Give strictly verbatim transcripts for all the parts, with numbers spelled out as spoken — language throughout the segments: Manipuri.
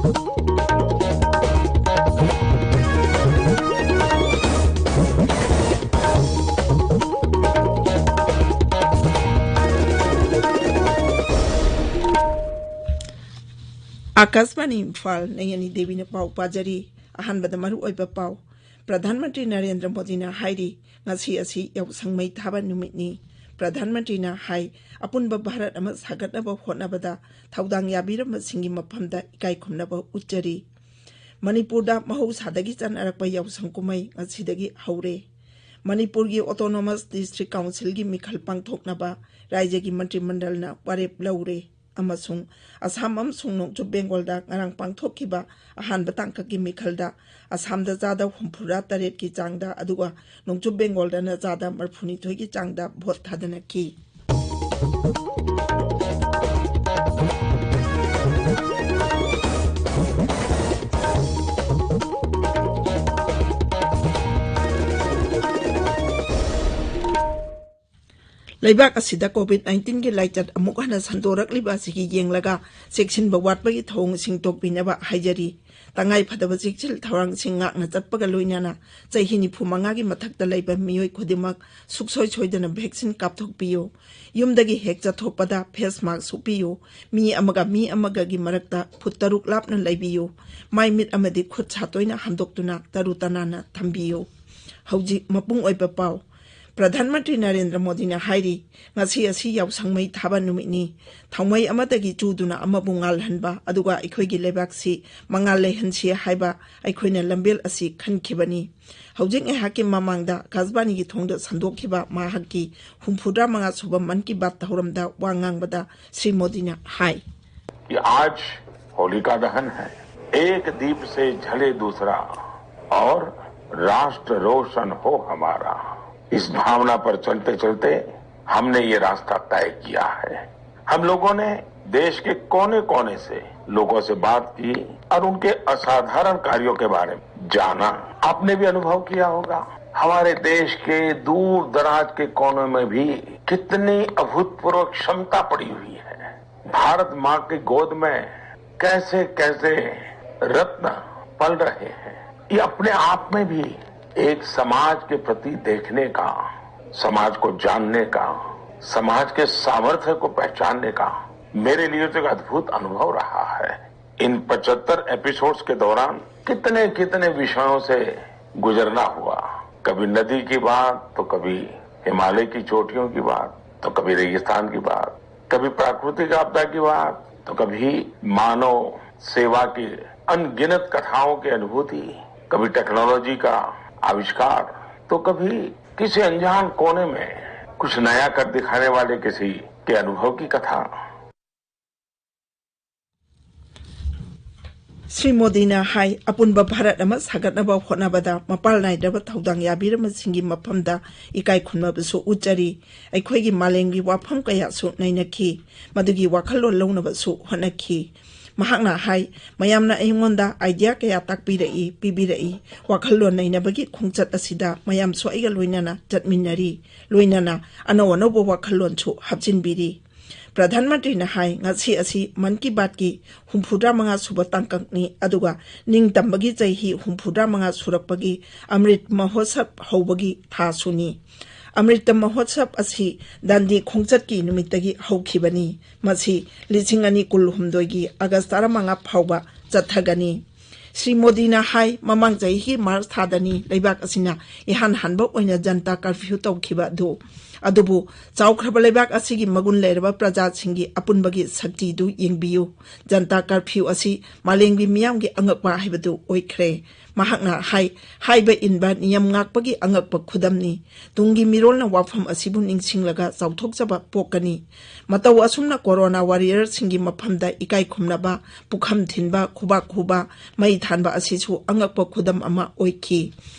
ꯑꯥꯀꯥꯁꯕꯥꯅꯤ ꯏꯝꯐꯥꯜ, ꯅꯌꯅꯤ ꯗꯦꯕꯤꯅ ꯄꯥꯎ ꯄꯥꯖꯔꯤ꯫ ꯑꯍꯥꯟꯕꯗ ꯃꯔꯨꯑꯣꯏꯕ ꯄꯥꯎ꯫ ꯄ꯭ꯔꯙꯥꯟ ꯃꯟꯇ꯭ꯔꯤ ꯅꯔꯦꯟꯗ꯭ꯔ ꯃꯣꯗꯤꯅ ꯍꯥꯏꯔꯤ, ꯉꯁꯤ ꯑꯁꯤ ꯌꯥꯎꯁꯪ ꯃꯩ ꯊꯥꯕ ꯅꯨꯃꯤꯠꯅꯤ꯫ ꯄ꯭ꯔꯙꯥꯟ ꯃꯟꯇ꯭ꯔꯤꯅ ꯍꯥꯏ, ꯑꯄꯨꯟꯕ ꯚꯥꯔꯠ ꯑꯃ ꯁꯥꯒꯠꯅꯕ ꯍꯣꯠꯅꯕꯗ ꯊꯧꯗꯥꯡ ꯌꯥꯕꯤꯔꯝꯕꯁꯤꯡꯒꯤ ꯃꯐꯝꯗ ꯏꯀꯥꯏ ꯈꯨꯝꯅꯕ ꯎꯠꯆꯔꯤ꯫ ꯃꯅꯤꯄꯨꯔꯗ ꯃꯍꯧꯁꯥꯗꯒꯤ ꯆꯠꯅꯔꯛꯄ ꯌꯥꯎꯁꯪ ꯀꯨꯝꯍꯩ ꯉꯁꯤꯗꯒꯤ ꯍꯧꯔꯦ꯫ ꯃꯅꯤꯄꯨꯔꯒꯤ ꯑꯣꯇꯣꯅꯣꯃꯁ ꯗꯤꯁꯇ꯭ꯔꯤꯛ ꯀꯥꯎꯟꯁꯤꯜꯒꯤ ꯃꯤꯈꯜ ꯄꯥꯡꯊꯣꯛꯅꯕ ꯔꯥꯏꯖ꯭ꯌꯒꯤ ꯃꯟꯇ꯭ꯔꯤ ꯃꯟꯗꯜꯅ ꯋꯥꯔꯦꯞ ꯂꯧꯔꯦ꯫ ꯑꯃꯁꯨꯡ ꯑꯁꯥꯝ ꯑꯃꯁꯨꯡ ꯅꯣꯡꯆꯨꯞ ꯕꯦꯡꯒꯣꯜꯗ ꯉꯔꯥꯡ ꯄꯥꯡꯊꯣꯛꯈꯤꯕ ꯑꯍꯥꯟꯕ ꯇꯥꯡꯀꯛꯀꯤ ꯃꯤꯈꯜꯗ ꯑꯁꯥꯝꯗ ꯆꯥꯗ ꯍꯨꯝꯐꯨꯇꯔꯦꯠꯀꯤ ꯆꯥꯡꯗ, ꯑꯗꯨꯒ ꯅꯣꯡꯆꯨꯞ ꯕꯦꯡꯒꯣꯜꯗꯅ ꯆꯥꯗ ꯃꯔꯤꯐꯨꯅꯤꯊꯣꯏꯒꯤ ꯆꯥꯡꯗ ꯚꯣꯠ ꯊꯥꯗꯅꯈꯤ꯫ ꯂꯩꯕꯥꯛ ꯑꯁꯤꯗ ꯀꯣꯚꯤꯗ ꯅꯥꯏꯟꯇꯤꯟꯒꯤ ꯂꯥꯏꯆꯠ ꯑꯃꯨꯛ ꯍꯟꯅ ꯁꯟꯗꯣꯔꯛꯂꯤꯕ ꯑꯁꯤꯒꯤ ꯌꯦꯡꯂꯒ ꯆꯦꯛꯁꯤꯟꯕ ꯋꯥꯠꯄꯒꯤ ꯊꯧꯑꯣꯡꯁꯤꯡ ꯇꯣꯛꯄꯤꯅꯕ ꯍꯥꯏꯖꯔꯤ꯫ ꯇꯉꯥꯏ ꯐꯗꯕ ꯆꯦꯛꯁꯤꯟ ꯊꯧꯔꯥꯡꯁꯤꯡ ꯉꯥꯛꯅ ꯆꯠꯄꯒ ꯂꯣꯏꯅꯅ ꯆꯍꯤ ꯅꯤꯐꯨ ꯃꯉꯥꯒꯤ ꯃꯊꯛꯇ ꯂꯩꯕ ꯃꯤꯑꯣꯏ ꯈꯨꯗꯤꯡꯃꯛ ꯁꯨꯡꯁꯣꯏ ꯁꯣꯏꯗꯅ ꯚꯦꯛꯁꯤꯟ ꯀꯥꯞꯊꯣꯛꯄꯤꯌꯨ꯫ ꯌꯨꯝꯗꯒꯤ ꯍꯦꯛ ꯆꯠꯊꯣꯛꯄꯗ ꯐꯦꯁ ꯃꯥꯁꯛ ꯎꯞꯄꯤꯌꯨ꯫ ꯃꯤ ꯑꯃꯒ ꯃꯤ ꯑꯃꯒꯒꯤ ꯃꯔꯛꯇ ꯐꯨꯠ ꯇꯔꯨꯛ ꯂꯥꯞꯅ ꯂꯩꯕꯤꯌꯨ꯫ ꯃꯥꯏ ꯃꯤꯠ ꯑꯃꯗꯤ ꯈꯨꯠ ꯁꯥ ꯇꯣꯏꯅ ꯍꯥꯝꯗꯣꯛꯇꯨꯅ ꯇꯔꯨ ꯇꯅꯥꯟꯅ ꯊꯝꯕꯤꯌꯨ꯫ ꯍꯧꯖꯤꯛ ꯃꯄꯨꯡ ꯑꯣꯏꯕ ꯄꯥꯎ꯫ ꯄ꯭ꯔꯙꯥꯟ ꯃꯟꯇ꯭ꯔꯤ ꯅꯔꯦꯟꯗ꯭ꯔ ꯃꯣꯗꯤꯅ ꯍꯥꯏꯔꯤ, ꯉꯁꯤ ꯑꯁꯤ ꯌꯥꯎꯁꯪ ꯃꯩ ꯊꯥꯕ ꯅꯨꯃꯤꯠꯅꯤ꯫ ꯊꯥꯎꯃꯩ ꯑꯃꯗꯒꯤ ꯆꯨꯗꯨꯅ ꯑꯃꯕꯨ ꯉꯥꯜꯍꯟꯕ, ꯑꯗꯨꯒ ꯑꯩꯈꯣꯏꯒꯤ ꯂꯩꯕꯥꯛꯁꯤ ꯃꯉꯥꯜ ꯂꯩꯍꯟꯁꯤ ꯍꯥꯏꯕ ꯑꯩꯈꯣꯏꯅ ꯂꯝꯕꯦꯜ ꯑꯁꯤ ꯈꯟꯈꯤꯕꯅꯤ꯫ ꯍꯧꯖꯤꯛ ꯉꯥꯏꯍꯥꯛꯀꯤ ꯃꯃꯥꯡꯗ ꯑꯀꯥꯁꯕꯥꯅꯤꯒꯤ ꯊꯣꯡꯗ ꯁꯟꯗꯣꯛꯈꯤꯕ ꯃꯍꯥꯛꯀꯤ ꯍꯨꯝꯐꯨꯇꯔꯥ ꯃꯉꯥ ꯁꯨꯕ ꯃꯟ ꯀꯤ ꯕꯥꯠ ꯊꯧꯔꯝꯗ ꯋꯥ ꯉꯥꯡꯕꯗ ꯁ꯭ꯔꯤ ꯃꯣꯗꯤꯅ ꯍꯥꯏ, कि आज होलिका दहन है, एक दीप से जले दूसरा और राष्ट्र रोशन हो हमारा। इस भावना पर चलते चलते हमने ये रास्ता तय किया है। हम लोगों ने देश के कोने कोने से लोगों से बात की और उनके असाधारण कार्यों के बारे में जाना। आपने भी अनुभव किया होगा, हमारे देश के दूर दराज के कोनों में भी कितनी अभूतपूर्व क्षमता पड़ी हुई है। भारत माँ की गोद में कैसे कैसे रत्न पल रहे हैं। ये अपने आप में भी एक समाज के प्रति देखने का, समाज को जानने का, समाज के सामर्थ्य को पहचानने का मेरे लिए तो एक अद्भुत अनुभव रहा है। इन पचहत्तर एपिसोड्स के दौरान कितने कितने विषयों से गुजरना हुआ। कभी नदी की बात, तो कभी हिमालय की चोटियों की बात, तो कभी रेगिस्तान की बात, कभी प्राकृतिक आपदा की बात, तो कभी मानव सेवा की अनगिनत कथाओं की अनुभूति, कभी टेक्नोलॉजी का आविष्कार, तो कभी किसी अनजान कोने में कुछ नया कर दिखाने वाले किसी के अनुभव की कथा। ꯁ꯭ꯔꯤ ꯃꯣꯗꯤꯅ ꯍꯥꯏ, ꯑꯄꯨꯟꯕ ꯚꯥꯔꯠ ꯑꯃ ꯁꯥꯒꯠꯅꯕ ꯍꯣꯠꯅꯕꯗ ꯃꯄꯥꯜ ꯅꯥꯏꯗ꯭ꯔꯕ ꯊꯧꯗꯥꯡ ꯌꯥꯕꯤꯔꯝꯕꯁꯤꯡꯒꯤ ꯃꯐꯝꯗ ꯏꯀꯥꯏ ꯈꯨꯝꯅꯕꯁꯨ ꯎꯠꯆꯔꯤ꯫ ꯑꯩꯈꯣꯏꯒꯤ ꯃꯥꯂꯦꯝꯒꯤ ꯋꯥꯐꯝ ꯀꯌꯥꯁꯨ ꯅꯩꯅꯈꯤ꯫ ꯃꯗꯨꯒꯤ ꯋꯥꯈꯜꯂꯣꯟ ꯂꯧꯅꯕꯁꯨ ꯍꯣꯠꯅꯈꯤ꯫ ꯃꯍꯥꯛꯅ ꯍꯥꯏ, ꯃꯌꯥꯝꯅ ꯑꯩꯉꯣꯟꯗ ꯑꯥꯏꯗꯤꯌꯥ ꯀꯌꯥ ꯇꯥꯛꯄꯤꯔꯛꯏ, ꯄꯤꯕꯤꯔꯛꯏ꯫ ꯋꯥꯈꯜꯂꯣꯟ ꯅꯩꯅꯕꯒꯤ ꯈꯣꯡꯆꯠ ꯑꯁꯤꯗ ꯃꯌꯥꯝꯁꯨ ꯑꯩꯒ ꯂꯣꯏꯅꯅ ꯆꯠꯃꯤꯟꯅꯔꯤ꯫ ꯂꯣꯏꯅꯅ ꯑꯅꯧ ꯑꯅꯧꯕ ꯋꯥꯈꯜꯂꯣꯟꯁꯨ ꯍꯥꯞꯆꯤꯟꯕꯤꯔꯤ꯫ ꯄ꯭ꯔꯙꯥꯟ ꯃꯟꯇ꯭ꯔꯤꯅ ꯍꯥꯏ, ꯉꯁꯤ ꯑꯁꯤ ꯃꯟ ꯀꯤ ꯕꯥꯠꯀꯤ ꯍꯨꯝꯐꯨꯇꯔꯥ ꯃꯉꯥ ꯁꯨꯕ ꯇꯥꯡꯀꯛꯅꯤ, ꯑꯗꯨꯒ ꯅꯤꯡꯇꯝꯕꯒꯤ ꯆꯍꯤ ꯍꯨꯝꯐꯨꯇꯔꯥ ꯃꯉꯥ ꯁꯨꯔꯛꯄꯒꯤ ꯑꯃ꯭ꯔꯤꯠ ꯃꯍꯣꯠꯁꯕ ꯍꯧꯕꯒꯤ ꯊꯥꯁꯨꯅꯤ꯫ ꯑꯃ꯭ꯔꯤꯠ ꯃꯍꯣꯠꯁꯕ ꯑꯁꯤ ꯗꯥꯟꯗꯤ ꯈꯣꯡꯆꯠꯀꯤ ꯅꯨꯃꯤꯠꯇꯒꯤ ꯍꯧꯈꯤꯕꯅꯤ꯫ ꯃꯁꯤ ꯂꯤꯁꯤꯡ ꯑꯅꯤ ꯀꯨꯟꯍꯨꯝꯗꯣꯏꯒꯤ ꯑꯥꯒꯁ ꯇꯔꯥꯃꯉꯥ ꯐꯥꯎꯕ ꯆꯠꯊꯒꯅꯤ꯫ ꯁ꯭ꯔꯤ ꯃꯣꯗꯤꯅ ꯍꯥꯏ, ꯃꯃꯥꯡ ꯆꯍꯤꯒꯤ ꯃꯥꯔꯆ ꯊꯥꯗꯅꯤ ꯂꯩꯕꯥꯛ ꯑꯁꯤꯅ ꯏꯍꯥꯟ ꯍꯥꯟꯕ ꯑꯣꯏꯅ ꯖꯟꯇꯥ ꯀꯔꯐ꯭ꯌꯨ ꯇꯧꯈꯤꯕ ꯑꯗꯨ꯫ ꯑꯗꯨꯕꯨ ꯆꯥꯎꯈ꯭ꯔꯕ ꯂꯩꯕꯥꯛ ꯑꯁꯤꯒꯤ ꯃꯒꯨꯟ ꯂꯩꯔꯕ ꯄ꯭ꯔꯖꯥꯁꯤꯡꯒꯤ ꯑꯄꯨꯟꯕꯒꯤ ꯁꯛꯇꯤꯗꯨ ꯌꯦꯡꯕꯤꯌꯨ꯫ ꯖꯟꯇꯥ ꯀꯔꯐ꯭ꯌꯨ ꯑꯁꯤ ꯃꯥꯂꯦꯝꯒꯤ ꯃꯤꯌꯥꯝꯒꯤ ꯑꯉꯛꯄ ꯍꯥꯏꯕꯗꯨ ꯑꯣꯏꯈ꯭ꯔꯦ꯫ ꯃꯍꯥꯛꯅ ꯍꯥꯏ, ꯍꯥꯏꯕ ꯏꯟꯕ ꯅꯤꯌꯝ ꯉꯥꯛꯄꯒꯤ ꯑꯉꯛꯄ ꯈꯨꯗꯝꯅꯤ꯫ ꯇꯨꯡꯒꯤ ꯃꯤꯔꯣꯜꯅ ꯋꯥꯐꯝ ꯑꯁꯤꯕꯨ ꯅꯤꯡꯁꯤꯡꯂꯒ ꯆꯥꯎꯊꯣꯛꯆꯕ ꯄꯣꯛꯀꯅꯤ꯫ ꯃꯇꯧ ꯑꯁꯨꯝꯅ ꯀꯣꯔꯣꯅꯥ ꯋꯥꯔꯤꯌꯔꯁꯤꯡꯒꯤ ꯃꯐꯝꯗ ꯏꯀꯥꯏ ꯈꯨꯝꯅꯕ, ꯄꯨꯈꯝ ꯊꯤꯟꯕ, ꯈꯨꯕꯥꯛ ꯈꯨꯕ, ꯃꯩ ꯊꯥꯟꯕ ꯑꯁꯤꯁꯨ ꯑꯉꯛꯄ ꯈꯨꯗꯝ ꯑꯃ ꯑꯣꯏꯈꯤ꯫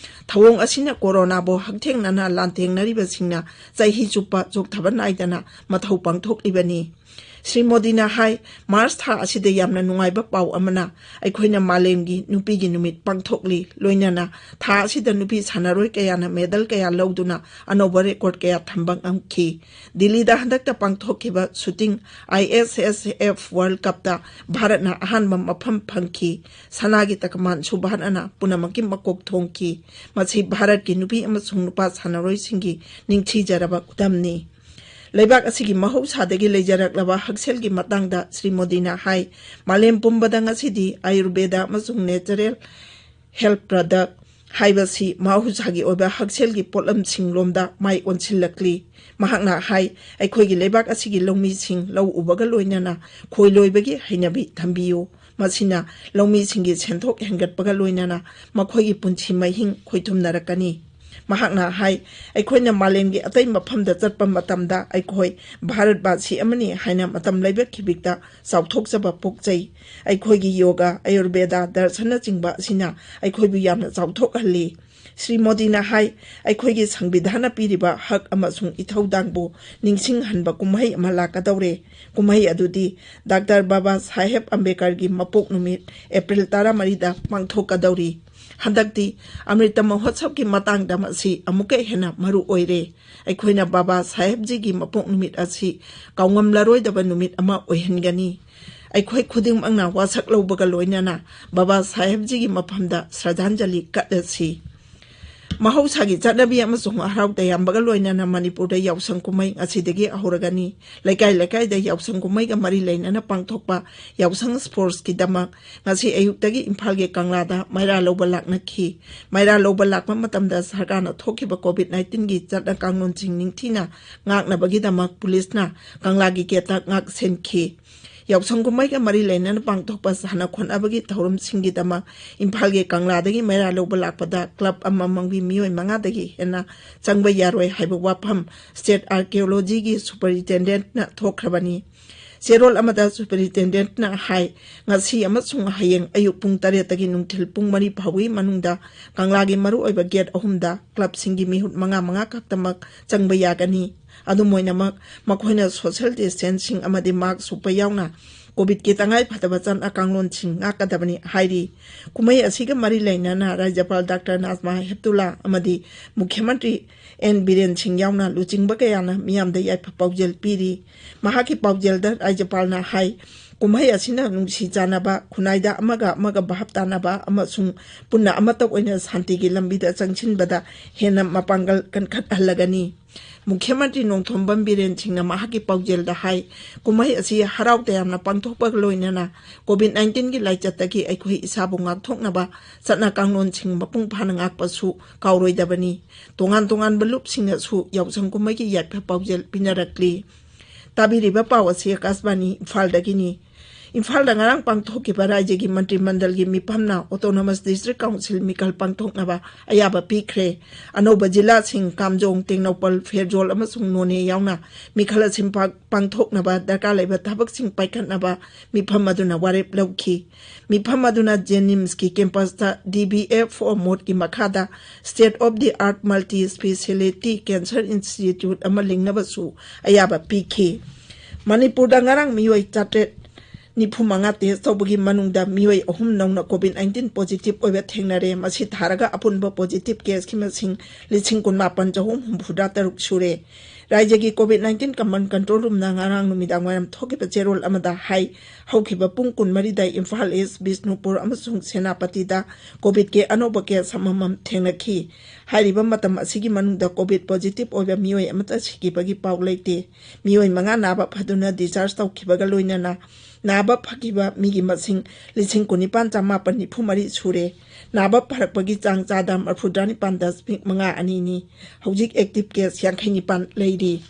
ꯊꯧꯑꯣꯡ ꯑꯁꯤꯅ ꯀꯣꯔꯣꯅꯥꯕꯨ ꯍꯛꯊꯦꯡꯅꯅ ꯂꯥꯟꯊꯦꯡꯅꯔꯤꯕꯁꯤꯡꯅ ꯆꯍꯤ ꯆꯨꯞꯄ ꯆꯣꯛꯊꯕ ꯅꯥꯏꯗꯅ ꯃꯊꯧ ꯄꯥꯡꯊꯣꯛꯂꯤꯕꯅꯤ꯫ ꯁ꯭ꯔꯤ ꯃꯣꯗꯤꯅ ꯍꯥꯏ, ꯃꯥꯔꯆ ꯊꯥ ꯑꯁꯤꯗ ꯌꯥꯝꯅ ꯅꯨꯡꯉꯥꯏꯕ ꯄꯥꯎ ꯑꯃꯅ, ꯑꯩꯈꯣꯏꯅ ꯃꯥꯂꯦꯝꯒꯤ ꯅꯨꯄꯤꯒꯤ ꯅꯨꯃꯤꯠ ꯄꯥꯡꯊꯣꯛꯂꯤ, ꯂꯣꯏꯅꯅ ꯊꯥ ꯑꯁꯤꯗ ꯅꯨꯄꯤ ꯁꯥꯟꯅꯔꯣꯏ ꯀꯌꯥꯅ ꯃꯦꯗꯜ ꯀꯌꯥ ꯂꯧꯗꯨꯅ ꯑꯅꯧꯕ ꯔꯦꯀꯣꯔꯗ ꯀꯌꯥ ꯊꯝꯕ ꯉꯝꯈꯤ꯫ ꯗꯤꯜꯂꯤꯗ ꯍꯟꯗꯛꯇ ꯄꯥꯡꯊꯣꯛꯈꯤꯕ ꯁꯨꯇꯤꯡ ꯑꯥꯏ ꯑꯦꯁ ꯑꯦꯁ ꯑꯦꯐ ꯋꯥꯔꯜꯗ ꯀꯞꯇ ꯚꯥꯔꯠꯅ ꯑꯍꯥꯟꯕ ꯃꯐꯝ ꯐꯪꯈꯤ꯫ ꯁꯅꯥꯒꯤ ꯇꯀꯃꯥꯟꯁꯨ ꯚꯥꯔꯠꯅ ꯄꯨꯝꯅꯃꯛꯀꯤ ꯃꯀꯣꯛ ꯊꯣꯡꯈꯤ꯫ ꯃꯁꯤ ꯚꯥꯔꯠꯀꯤ ꯅꯨꯄꯤ ꯑꯃꯁꯨꯡ ꯅꯨꯄꯥ ꯁꯥꯟꯅꯔꯣꯏꯁꯤꯡꯒꯤ ꯅꯤꯡꯊꯤꯖꯔꯕ ꯈꯨꯗꯝꯅꯤ꯫ ꯂꯩꯕꯥꯛ ꯑꯁꯤꯒꯤ ꯃꯍꯧꯁꯥꯗꯒꯤ ꯂꯩꯖꯔꯛꯂꯕ ꯍꯛꯁꯦꯜꯒꯤ ꯃꯇꯥꯡꯗ ꯁ꯭ꯔꯤ ꯃꯣꯗꯤꯅ ꯍꯥꯏ, ꯃꯥꯂꯦꯝ ꯄꯨꯝꯕꯗ ꯉꯁꯤꯗꯤ ꯑꯥꯌꯨꯔꯕꯦꯗ ꯑꯃꯁꯨꯡ ꯅꯦꯆꯔꯦꯜ ꯍꯦꯜꯊ ꯄ꯭ꯔꯗꯛ ꯍꯥꯏꯕꯁꯤ ꯃꯍꯧꯁꯥꯒꯤ ꯑꯣꯏꯕ ꯍꯛꯁꯦꯜꯒꯤ ꯄꯣꯠꯂꯝꯁꯤꯡꯂꯣꯝꯗ ꯃꯥꯏ ꯑꯣꯟꯁꯤꯜꯂꯛꯂꯤ꯫ ꯃꯍꯥꯛꯅ ꯍꯥꯏ, ꯑꯩꯈꯣꯏꯒꯤ ꯂꯩꯕꯥꯛ ꯑꯁꯤꯒꯤ ꯂꯧꯃꯤꯁꯤꯡ ꯂꯧ ꯎꯕꯒ ꯂꯣꯏꯅꯅ ꯈꯣꯏ ꯂꯣꯏꯕꯒꯤ ꯍꯩꯅꯕꯤ ꯊꯝꯕꯤꯌꯨ꯫ ꯃꯁꯤꯅ ꯂꯧꯃꯤꯁꯤꯡꯒꯤ ꯁꯦꯟꯊꯣꯛ ꯍꯦꯟꯒꯠꯄꯒ ꯂꯣꯏꯅꯅ ꯃꯈꯣꯏꯒꯤ ꯄꯨꯟꯁꯤ ꯃꯍꯤꯡ ꯈꯣꯏꯊꯨꯝꯅꯔꯛꯀꯅꯤ꯫ ꯃꯍꯥꯛꯅ ꯍꯥꯏ, ꯑꯩꯈꯣꯏꯅ ꯃꯥꯂꯦꯝꯒꯤ ꯑꯇꯩ ꯃꯐꯝꯗ ꯆꯠꯄ ꯃꯇꯝꯗ ꯑꯩꯈꯣꯏ ꯚꯥꯔꯠꯕꯥꯁꯤ ꯑꯃꯅꯤ ꯍꯥꯏꯅ ꯃꯇꯝ ꯂꯩꯕ ꯈꯤꯕꯤꯛꯇ ꯆꯥꯎꯊꯣꯛꯆꯕ ꯄꯣꯛꯆꯩ꯫ ꯑꯩꯈꯣꯏꯒꯤ ꯌꯣꯒ, ꯑꯌꯨꯔꯕꯦꯗ, ꯗꯔꯁꯟꯅꯆꯤꯡꯕ ꯑꯁꯤꯅ ꯑꯩꯈꯣꯏꯕꯨ ꯌꯥꯝꯅ ꯆꯥꯎꯊꯣꯛꯍꯜꯂꯤ꯫ ꯁ꯭ꯔꯤ ꯃꯣꯗꯤꯅ ꯍꯥꯏ, ꯑꯩꯈꯣꯏꯒꯤ ꯁꯪꯕꯤꯙꯥꯟꯅ ꯄꯤꯔꯤꯕ ꯍꯛ ꯑꯃꯁꯨꯡ ꯏꯊꯧꯗꯥꯡꯕꯨ ꯅꯤꯡꯁꯤꯡꯍꯟꯕ ꯀꯨꯝꯍꯩ ꯑꯃ ꯂꯥꯛꯀꯗꯧꯔꯦ꯫ ꯀꯨꯝꯍꯩ ꯑꯗꯨꯗꯤ ꯗꯥꯛꯇꯔ ꯕꯥꯕꯥ ꯁꯥꯍꯦꯕ ꯑꯝꯕꯦꯗꯀꯔꯒꯤ ꯃꯄꯣꯛ ꯅꯨꯃꯤꯠ ꯑꯦꯄ꯭ꯔꯤꯜ ꯇꯔꯥꯃꯔꯤꯗ ꯄꯥꯡꯊꯣꯛꯀꯗꯧꯔꯤ꯫ ꯍꯟꯗꯛꯇꯤ ꯑꯃ꯭ꯔꯤꯇ ꯃꯍꯣꯠꯁꯕꯀꯤ ꯃꯇꯥꯡꯗ ꯃꯁꯤ ꯑꯃꯨꯛꯀ ꯍꯦꯟꯅ ꯃꯔꯨ ꯑꯣꯏꯔꯦ꯫ ꯑꯩꯈꯣꯏꯅ ꯕꯥꯕꯥ ꯁꯥꯍꯦꯕꯖꯤꯒꯤ ꯃꯄꯣꯛ ꯅꯨꯃꯤꯠ ꯑꯁꯤ ꯀꯥꯎꯉꯝꯂꯔꯣꯏꯗꯕ ꯅꯨꯃꯤꯠ ꯑꯃ ꯑꯣꯏꯍꯟꯒꯅꯤ꯫ ꯑꯩꯈꯣꯏ ꯈꯨꯗꯤꯡꯃꯛꯅ ꯋꯥꯁꯛ ꯂꯧꯕꯒ ꯂꯣꯏꯅꯅ ꯕꯥꯕꯥ ꯁꯥꯍꯦꯕꯖꯤꯒꯤ ꯃꯐꯝꯗ ꯁ꯭ꯔꯗꯥꯟꯖꯂꯤ ꯀꯠꯂꯁꯤ꯫ ꯃꯍꯧꯁꯥꯒꯤ ꯆꯠꯅꯕꯤ ꯑꯃꯁꯨꯡ ꯍꯔꯥꯎ ꯇꯌꯥꯝꯕꯒ ꯂꯣꯏꯅꯅ ꯃꯅꯤꯄꯨꯔꯗ ꯌꯥꯎꯁꯪ ꯀꯨꯝꯍꯩ ꯉꯁꯤꯗꯒꯤ ꯍꯧꯔꯒꯅꯤ꯫ ꯂꯩꯀꯥꯏ ꯂꯩꯀꯥꯏꯗ ꯌꯥꯎꯁꯪ ꯀꯨꯝꯍꯩꯒ ꯃꯔꯤ ꯂꯩꯅꯅ ꯄꯥꯡꯊꯣꯛꯄ ꯌꯥꯎꯁꯪ ꯁ꯭ꯄꯣꯔꯠꯁꯀꯤꯗꯃꯛ ꯉꯁꯤ ꯑꯌꯨꯛꯇꯒꯤ ꯏꯝꯐꯥꯜꯒꯤ ꯀꯪꯂꯥꯗ ꯃꯩꯔꯥ ꯂꯧꯕ ꯂꯥꯛꯅꯈꯤ꯫ ꯃꯩꯔꯥ ꯂꯧꯕ ꯂꯥꯛꯄ ꯃꯇꯝꯗ ꯁꯔꯀꯥꯔꯅ ꯊꯣꯛꯈꯤꯕ ꯀꯣꯚꯤꯗ ꯅꯥꯏꯟꯇꯤꯟꯒꯤ ꯆꯠꯅ ꯀꯥꯡꯂꯣꯟꯁꯤꯡ ꯅꯤꯡꯊꯤꯅ ꯉꯥꯛꯅꯕꯒꯤꯗꯃꯛ ꯄꯨꯂꯤꯁꯅ ꯀꯪꯂꯥꯒꯤ ꯒꯦꯠꯇ ꯉꯥꯛ ꯁꯦꯟꯈꯤ꯫ ꯌꯥꯎꯁꯪ ꯀꯨꯝꯍꯩꯒ ꯃꯔꯤ ꯂꯩꯅꯅ ꯄꯥꯡꯊꯣꯛꯄ ꯁꯥꯟꯅ ꯈꯣꯠꯅꯕꯒꯤ ꯊꯧꯔꯝꯁꯤꯡꯒꯤꯗꯃꯛ ꯏꯝꯐꯥꯜꯒꯤ ꯀꯪꯂꯥꯗꯒꯤ ꯃꯩꯔꯥ ꯂꯧꯕ ꯂꯥꯛꯄꯗ ꯀ꯭ꯂꯕ ꯑꯃꯃꯝꯒꯤ ꯃꯤꯑꯣꯏ ꯃꯉꯥꯗꯒꯤ ꯍꯦꯟꯅ ꯆꯪꯕ ꯌꯥꯔꯣꯏ ꯍꯥꯏꯕ ꯋꯥꯐꯝ ꯁ꯭ꯇꯦꯠ ꯑꯥꯔꯀꯤꯑꯣꯂꯣꯖꯤꯒꯤ ꯁꯨꯄꯔꯤꯟꯇꯦꯟꯗꯦꯟꯠꯅ ꯊꯣꯛꯈ꯭ꯔꯕꯅꯤ꯫ ꯆꯦꯔꯣꯜ ꯑꯃꯗ ꯁꯨꯄꯔꯤꯟꯇꯦꯟꯗꯦꯟꯠꯅ ꯍꯥꯏ, ꯉꯁꯤ ꯑꯃꯁꯨꯡ ꯍꯌꯦꯡ ꯑꯌꯨꯛ ꯄꯨꯡ ꯇꯔꯦꯠꯇꯒꯤ ꯅꯨꯡꯊꯤꯜ ꯄꯨꯡ ꯃꯔꯤ ꯐꯥꯎꯕꯒꯤ ꯃꯅꯨꯡꯗ ꯀꯪꯂꯥꯒꯤ ꯃꯔꯨꯑꯣꯏꯕ ꯒꯦꯠ ꯑꯍꯨꯝꯗ ꯀ꯭ꯂꯕꯁꯤꯡꯒꯤ ꯃꯤꯍꯨꯠ ꯃꯉꯥ ꯃꯉꯥ ꯈꯛꯇꯃꯛ ꯆꯪꯕ ꯌꯥꯒꯅꯤ꯫ ꯑꯗꯨꯝ ꯑꯣꯏꯅꯃꯛ, ꯃꯈꯣꯏꯅ social distancing ꯑꯃꯗꯤ mask ꯎꯞꯄ ꯌꯥꯎꯅ COVID-ꯀꯤ ꯇꯉꯥꯏ ꯐꯗꯕ ꯆꯠꯅ ꯀꯥꯡꯂꯣꯟꯁꯤꯡ ꯉꯥꯛꯀꯗꯕꯅꯤ ꯍꯥꯏꯔꯤ꯫ ꯀꯨꯝꯍꯩ ꯑꯁꯤꯒ ꯃꯔꯤ ꯂꯩꯅꯅ ꯔꯥꯖ꯭ꯌꯄꯥꯜ ꯗꯥꯛꯇꯔ ꯅꯥꯖꯃꯥ ꯍꯦꯞꯇꯨꯂꯥ ꯑꯃꯗꯤ ꯃꯨꯈ꯭ꯌ ꯃꯟꯇ꯭ꯔꯤ ꯑꯦꯟ ꯕꯤꯔꯦꯟ ꯁꯤꯡ ꯌꯥꯎꯅ ꯂꯨꯆꯤꯡꯕ ꯀꯌꯥꯅ ꯃꯤꯌꯥꯝꯗ ꯌꯥꯏꯐ ꯄꯥꯎꯖꯦꯜ ꯄꯤꯔꯤ꯫ ꯃꯍꯥꯛꯀꯤ ꯄꯥꯎꯖꯦꯜꯗ ꯔꯥꯖ꯭ꯌꯄꯥꯜꯅ ꯍꯥꯏ, ꯀꯨꯝꯍꯩ ꯑꯁꯤꯅ ꯅꯨꯡꯁꯤ ꯆꯥꯟꯅꯕ, ꯈꯨꯟꯅꯥꯏꯗ ꯑꯃꯒ ꯑꯃꯒ ꯚꯥꯞ ꯇꯥꯅꯕ ꯑꯃꯁꯨꯡ ꯄꯨꯟꯅ ꯑꯃꯠꯇ ꯑꯣꯏꯅ ꯁꯥꯟꯇꯤꯒꯤ ꯂꯝꯕꯤꯗ ꯆꯪꯁꯤꯟꯕꯗ ꯍꯦꯟꯅ ꯃꯄꯥꯡꯒꯜ ꯀꯟꯈꯠꯍꯜꯂꯒꯅꯤ꯫ ꯃꯨꯈ꯭ꯌ ꯃꯟꯇ꯭ꯔꯤ ꯅꯣꯡꯊꯣꯝꯕꯝ ꯕꯤꯔꯦꯟ ꯁꯤꯡꯅ ꯃꯍꯥꯛꯀꯤ ꯄꯥꯎꯖꯦꯜꯗ ꯍꯥꯏ, ꯀꯨꯝꯍꯩ ꯑꯁꯤ ꯍꯔꯥꯎ ꯇꯌꯥꯝꯅ ꯄꯥꯡꯊꯣꯛꯄꯒ ꯂꯣꯏꯅꯅ COVID-19-ꯒꯤ ꯂꯥꯏꯆꯠꯇꯒꯤ ꯑꯩꯈꯣꯏ ꯏꯁꯥꯕꯨ ꯉꯥꯛꯊꯣꯛꯅꯕ ꯆꯠꯅ ꯀꯥꯡꯂꯣꯟꯁꯤꯡ ꯃꯄꯨꯡ ꯐꯥꯅ ꯉꯥꯛꯄꯁꯨ ꯀꯥꯎꯔꯣꯏꯗꯕꯅꯤ꯫ ꯇꯣꯉꯥꯟ ꯇꯣꯉꯥꯟꯕ ꯂꯨꯞꯁꯤꯡꯅꯁꯨ ꯌꯥꯎꯁꯪ ꯀꯨꯝꯍꯩꯒꯤ ꯌꯥꯏꯐ ꯄꯥꯎꯖꯦꯜ ꯄꯤꯅꯔꯛꯂꯤ꯫ ꯇꯥꯕꯤꯔꯤꯕ ꯄꯥꯎ ꯑꯁꯤ ꯑꯀꯥꯁꯕꯥꯅꯤ ꯏꯝꯐꯥꯜꯗꯒꯤꯅꯤ꯫ ꯏꯝꯐꯥꯜꯗ ꯉꯔꯥꯡ ꯄꯥꯡꯊꯣꯛꯈꯤꯕ ꯔꯥꯖ꯭ꯌꯒꯤ ꯃꯟꯇ꯭ꯔꯤ ꯃꯟꯗꯜꯒꯤ ꯃꯤꯐꯝꯅ Autonomous District Council ꯃꯤꯈꯜ ꯄꯥꯡꯊꯣꯛꯅꯕ ꯑꯌꯥꯕ ꯄꯤꯈ꯭ꯔꯦ꯫ ꯑꯅꯧꯕ ꯖꯤꯂꯥꯁꯤꯡ ꯀꯥꯝꯖꯣꯡ, ꯇꯦꯡꯅꯧꯄꯜ, ꯐꯦꯔꯖꯣꯜ ꯑꯃꯁꯨꯡ ꯅꯣꯅꯦ ꯌꯥꯎꯅ ꯃꯤꯈꯜ ꯑꯁꯤ ꯄꯥꯡ-, ꯄꯥꯡꯊꯣꯛꯅꯕ ꯗꯔꯀꯥꯔ ꯂꯩꯕ ꯊꯕꯛꯁꯤꯡ ꯄꯥꯏꯈꯠꯅꯕ ꯃꯤꯐꯝ ꯑꯗꯨꯅ ꯋꯥꯔꯦꯞ ꯂꯧꯈꯤ꯫ ꯃꯤꯐꯝ ꯑꯗꯨꯅ JNIMS-ꯀꯤ campus-ꯇ D B F O mode-ꯀꯤ ꯃꯈꯥꯗ State of the Art Multi Speciality Cancer Institute ꯑꯃ ꯂꯤꯡꯅꯕꯁꯨ ꯑꯌꯥꯕ ꯄꯤꯈꯤ꯫ ꯃꯅꯤꯄꯨꯔꯗ ꯉꯔꯥꯡ ꯃꯤꯑꯣꯏ ꯆꯥꯇ꯭ꯔꯦꯠ ꯅꯤꯐꯨ ꯃꯉꯥ test ꯇꯧꯕꯒꯤ ꯃꯅꯨꯡꯗ ꯃꯤꯑꯣꯏ ꯑꯍꯨꯝ ꯅꯧꯅ COVID-19 positive ꯑꯣꯏꯕ ꯊꯦꯡꯅꯔꯦ꯫ ꯃꯁꯤ ꯊꯥꯔꯒ ꯑꯄꯨꯟꯕ positive case-ꯀꯤ ꯃꯁꯤꯡ ꯂꯤꯁꯤꯡ ꯀꯨꯟꯃꯥꯄꯟ ꯆꯍꯨꯝ ꯍꯨꯝꯐꯨꯇꯔꯥ ꯇꯔꯨꯛ ꯁꯨꯔꯦ꯫ ꯔꯥꯖ꯭ꯌꯒꯤ COVID-19 Command Control Room-ꯅ ꯉꯔꯥꯡ ꯅꯨꯃꯤꯗꯥꯡ ꯋꯥꯏꯔꯝ ꯊꯣꯛꯈꯤꯕ ꯆꯦꯔꯣꯜ ꯑꯃꯗ ꯍꯥꯏ, ꯍꯧꯈꯤꯕ ꯄꯨꯡ ꯀꯨꯟꯃꯔꯤꯗ ꯏꯝꯐꯥꯜ ꯏꯁ, ꯕꯤꯁꯅꯨꯄꯨꯔ ꯑꯃꯁꯨꯡ ꯁꯦꯅꯥꯄꯇꯤꯗ COVID-ꯀꯤ ꯑꯅꯧꯕ case ꯑꯃꯃꯝ ꯊꯦꯡꯅꯈꯤ꯫ ꯍꯥꯏꯔꯤꯕ ꯃꯇꯝ ꯑꯁꯤꯒꯤ ꯃꯅꯨꯡꯗ COVID positive ꯑꯣꯏꯕ ꯃꯤꯑꯣꯏ ꯑꯃꯠꯇ ꯁꯤꯈꯤꯕꯒꯤ ꯄꯥꯎ ꯂꯩꯇꯦ꯫ ꯃꯤꯑꯣꯏ ꯃꯉꯥ ꯅꯥꯕ ꯐꯗꯨꯅ discharge ꯇꯧꯈꯤꯕꯒ ꯂꯣꯏꯅꯅ ꯅꯥꯕ ꯐꯈꯤꯕ ꯃꯤꯒꯤ ꯃꯁꯤꯡ ꯂꯤꯁꯤꯡ ꯀꯨꯟꯅꯤꯄꯥꯟ ꯆꯥꯃꯥꯄꯟ ꯅꯤꯐꯨ ꯃꯔꯤ ꯁꯨꯔꯦ꯫ ꯅꯥꯕ ꯐꯔꯛꯄꯒꯤ ꯆꯥꯡ ꯆꯥꯗ ꯃꯔꯐꯨꯇꯔꯥ ꯅꯤꯄꯥꯟ ꯗꯁꯃꯤꯛ ꯃꯉꯥ ꯑꯅꯤꯅꯤ꯫ ꯍꯧꯖꯤꯛ active case ꯌꯥꯡꯈꯩ ꯅꯤꯄꯥꯟ ꯂꯩꯔꯤ꯫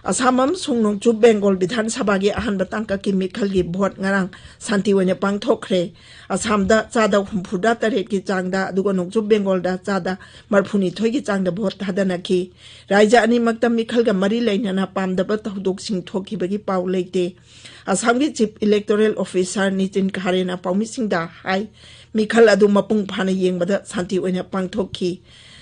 ꯑꯁꯥꯝ ꯑꯃꯁꯨꯡ ꯅꯣꯡꯆꯨꯞ ꯕꯦꯡꯒꯣꯜ ꯕꯤꯙꯥꯟ ꯁꯚꯥꯒꯤ ꯑꯍꯥꯟꯕ ꯇꯥꯡꯀꯛꯀꯤ ꯃꯤꯈꯜꯒꯤ ꯚꯣꯠ ꯉꯔꯥꯡ ꯁꯥꯟꯇꯤ ꯑꯣꯏꯅ ꯄꯥꯡꯊꯣꯛꯈ꯭ꯔꯦ꯫ ꯑꯁꯥꯝꯗ ꯆꯥꯗ ꯍꯨꯝꯐꯨꯇꯔꯥ ꯇꯔꯦꯠꯀꯤ ꯆꯥꯡꯗ, ꯑꯗꯨꯒ ꯅꯣꯡꯆꯨꯞ ꯕꯦꯡꯒꯣꯜꯗ ꯆꯥꯗ ꯃꯔꯐꯨꯅꯤꯊꯣꯏꯒꯤ ꯆꯥꯡꯗ ꯚꯣꯠ ꯊꯥꯗꯅꯈꯤ꯫ ꯔꯥꯖ꯭ꯌ ꯑꯅꯤꯃꯛꯇ ꯃꯤꯈꯜꯒ ꯃꯔꯤ ꯂꯩꯅꯅ ꯄꯥꯝꯗꯕ ꯊꯧꯗꯣꯛꯁꯤꯡ ꯊꯣꯛꯈꯤꯕꯒꯤ ꯄꯥꯎ ꯂꯩꯇꯦ꯫ ꯑꯁꯥꯝꯒꯤ Chief Electoral Officer ꯅꯤꯇꯤꯟ ꯈꯥꯔꯦꯅ ꯄꯥꯎꯃꯤꯁꯤꯡꯗ ꯍꯥꯏ, ꯃꯤꯈꯜ ꯑꯗꯨ ꯃꯄꯨꯡ ꯐꯥꯅ ꯌꯦꯡꯕꯗ ꯁꯥꯟꯇꯤ ꯑꯣꯏꯅ ꯄꯥꯡꯊꯣꯛꯈꯤ꯫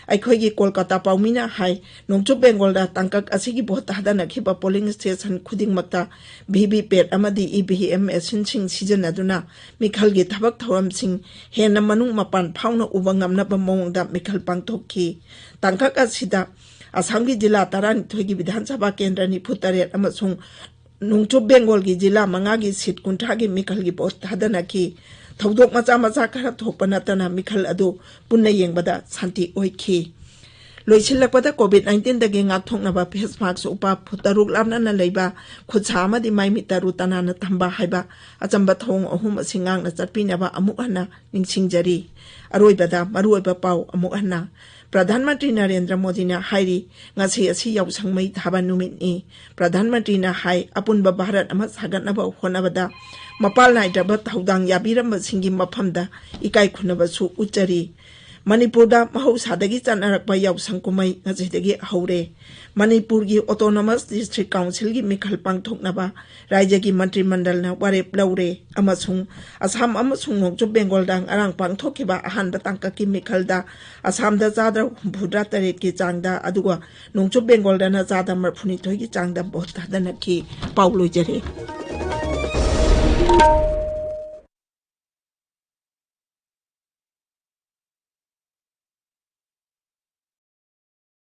ꯑꯩꯈꯣꯏꯒꯤ ꯀꯣꯜꯀꯇꯥ ꯄꯥꯎꯃꯤꯅ ꯍꯥꯏ, ꯅꯣꯡꯆꯨꯞ ꯕꯦꯡꯒꯣꯜꯗ ꯇꯥꯡꯀꯛ ꯑꯁꯤꯒꯤ ꯚꯣꯠ ꯊꯥꯗꯅꯈꯤꯕ ꯄꯣꯂꯤꯡ ꯁ꯭ꯇꯦꯁꯟ ꯈꯨꯗꯤꯡꯃꯛꯇ ꯚꯤ ꯚꯤ ꯄꯦꯠ ꯑꯃꯗꯤ ꯏ ꯚꯤ ꯑꯦꯝ ꯃꯦꯁꯤꯟꯁꯤꯡ ꯁꯤꯖꯤꯟꯅꯗꯨꯅ ꯃꯤꯈꯜꯒꯤ ꯊꯕꯛ ꯊꯧꯔꯝꯁꯤꯡ ꯍꯦꯟꯅ ꯃꯅꯨꯡ ꯃꯄꯥꯟ ꯐꯥꯎꯅ ꯎꯕ ꯉꯝꯅꯕ ꯃꯑꯣꯡꯗ ꯃꯤꯈꯜ ꯄꯥꯡꯊꯣꯛꯈꯤ꯫ ꯇꯥꯡꯀꯛ ꯑꯁꯤꯗ ꯑꯁꯥꯝꯒꯤ ꯖꯤꯂꯥ ꯇꯔꯥꯅꯤꯊꯣꯏꯒꯤ ꯕꯤꯙꯥꯟ ꯁꯚꯥ ꯀꯦꯟꯗ꯭ꯔ ꯅꯤꯐꯨ ꯇꯔꯦꯠ ꯑꯃꯁꯨꯡ ꯅꯣꯡꯆꯨꯞ ꯕꯦꯡꯒꯣꯜꯒꯤ ꯖꯤꯂꯥ ꯃꯉꯥꯒꯤ ꯁꯤꯠ ꯀꯨꯟꯊ꯭ꯔꯥꯒꯤ ꯃꯤꯈꯜꯒꯤ ꯚꯣꯠ ꯊꯥꯗꯅꯈꯤ꯫ ꯊꯧꯗꯣꯛ ꯃꯆꯥ ꯃꯆꯥ ꯈꯔ ꯊꯣꯛꯄ ꯅꯠꯇꯅ ꯃꯤꯈꯜ ꯑꯗꯨ ꯄꯨꯟꯅ ꯌꯦꯡꯕꯗ ꯁꯥꯟꯇꯤ ꯑꯣꯏꯈꯤ꯫ ꯂꯣꯏꯁꯤꯜꯂꯛꯄꯗ, ꯀꯣꯚꯤꯗ ꯅꯥꯏꯟꯇꯤꯟꯗꯒꯤ ꯉꯥꯛꯊꯣꯛꯅꯕ ꯐꯦꯁ ꯃꯥꯛꯁ ꯎꯞꯄ, ꯐꯨꯠ ꯇꯔꯨꯛ ꯂꯥꯞꯅꯅ ꯂꯩꯕ, ꯈꯨꯠ ꯁꯥ ꯑꯃꯗꯤ ꯃꯥꯏ ꯃꯤꯠ ꯇꯔꯨ ꯇꯅꯥꯟꯅ ꯊꯝꯕ ꯍꯥꯏꯕ ꯑꯆꯝꯕ ꯊꯧꯑꯣꯡ ꯑꯍꯨꯝ ꯑꯁꯤ ꯉꯥꯛꯅ ꯆꯠꯄꯤꯅꯕ ꯑꯃꯨꯛ ꯍꯟꯅ ꯅꯤꯡꯁꯤꯡꯖꯔꯤ꯫ ꯑꯔꯣꯏꯕꯗ ꯃꯔꯨꯑꯣꯏꯕ ꯄꯥꯎ ꯑꯃꯨꯛ ꯍꯟꯅ꯫ ꯄ꯭ꯔꯙꯥꯟ ꯃꯟꯇ꯭ꯔꯤ ꯅꯔꯦꯟꯗ꯭ꯔ ꯃꯣꯗꯤꯅ ꯍꯥꯏꯔꯤ, ꯉꯁꯤ ꯑꯁꯤ ꯌꯥꯎꯁꯪ ꯃꯩ ꯊꯥꯕ ꯅꯨꯃꯤꯠꯅꯤ꯫ ꯄ꯭ꯔꯙꯥꯟ ꯃꯟꯇ꯭ꯔꯤꯅ ꯍꯥꯏ, ꯑꯄꯨꯟꯕ ꯚꯥꯔꯠ ꯑꯃ ꯁꯥꯒꯠꯅꯕ ꯍꯣꯠꯅꯕꯗ ꯃꯄꯥꯜ ꯅꯥꯏꯗ꯭ꯔꯕ ꯊꯧꯗꯥꯡ ꯌꯥꯕꯤꯔꯝꯕꯁꯤꯡꯒꯤ ꯃꯐꯝꯗ ꯏꯀꯥꯏ ꯈꯨꯝꯅꯕꯁꯨ ꯎꯠꯆꯔꯤ꯫ ꯃꯅꯤꯄꯨꯔꯗ ꯃꯍꯧꯁꯥꯗꯒꯤ ꯆꯠꯅꯔꯛꯄ ꯌꯥꯎꯁꯪ ꯀꯨꯝꯍꯩ ꯉꯁꯤꯗꯒꯤ ꯍꯧꯔꯦ꯫ ꯃꯅꯤꯄꯨꯔꯒꯤ ꯑꯣꯇꯣꯅꯣꯃꯁ ꯗꯤꯁꯇ꯭ꯔꯤꯛ ꯀꯥꯎꯟꯁꯤꯜꯒꯤ ꯃꯤꯈꯜ ꯄꯥꯡꯊꯣꯛꯅꯕ ꯔꯥꯖ꯭ꯌꯒꯤ ꯃꯟꯇ꯭ꯔꯤ ꯃꯟꯗꯜꯅ ꯋꯥꯔꯦꯞ ꯂꯧꯔꯦ ꯑꯃꯁꯨꯡ ꯑꯁꯥꯝ ꯑꯃꯁꯨꯡ ꯅꯣꯡꯆꯨꯞ ꯕꯦꯡꯒꯣꯜꯗ ꯉꯔꯥꯡ ꯄꯥꯡꯊꯣꯛꯈꯤꯕ ꯑꯍꯥꯟꯕ ꯇꯥꯡꯀꯛꯀꯤ ꯃꯤꯈꯜꯗ ꯑꯁꯥꯝꯗ ꯆꯥꯗ ꯍꯨꯝꯐꯨꯇꯔꯥ ꯇꯔꯦꯠꯀꯤ ꯆꯥꯡꯗ, ꯑꯗꯨꯒ ꯅꯣꯡꯆꯨꯞ ꯕꯦꯡꯒꯣꯜꯗꯅ ꯆꯥꯗ ꯃꯔꯐꯨꯅꯤꯊꯣꯏꯒꯤ ꯆꯥꯡꯗ ꯚꯣꯠ ꯊꯥꯗꯅꯈꯤ꯫ ꯄꯥꯎ ꯂꯣꯏꯖꯔꯦ꯫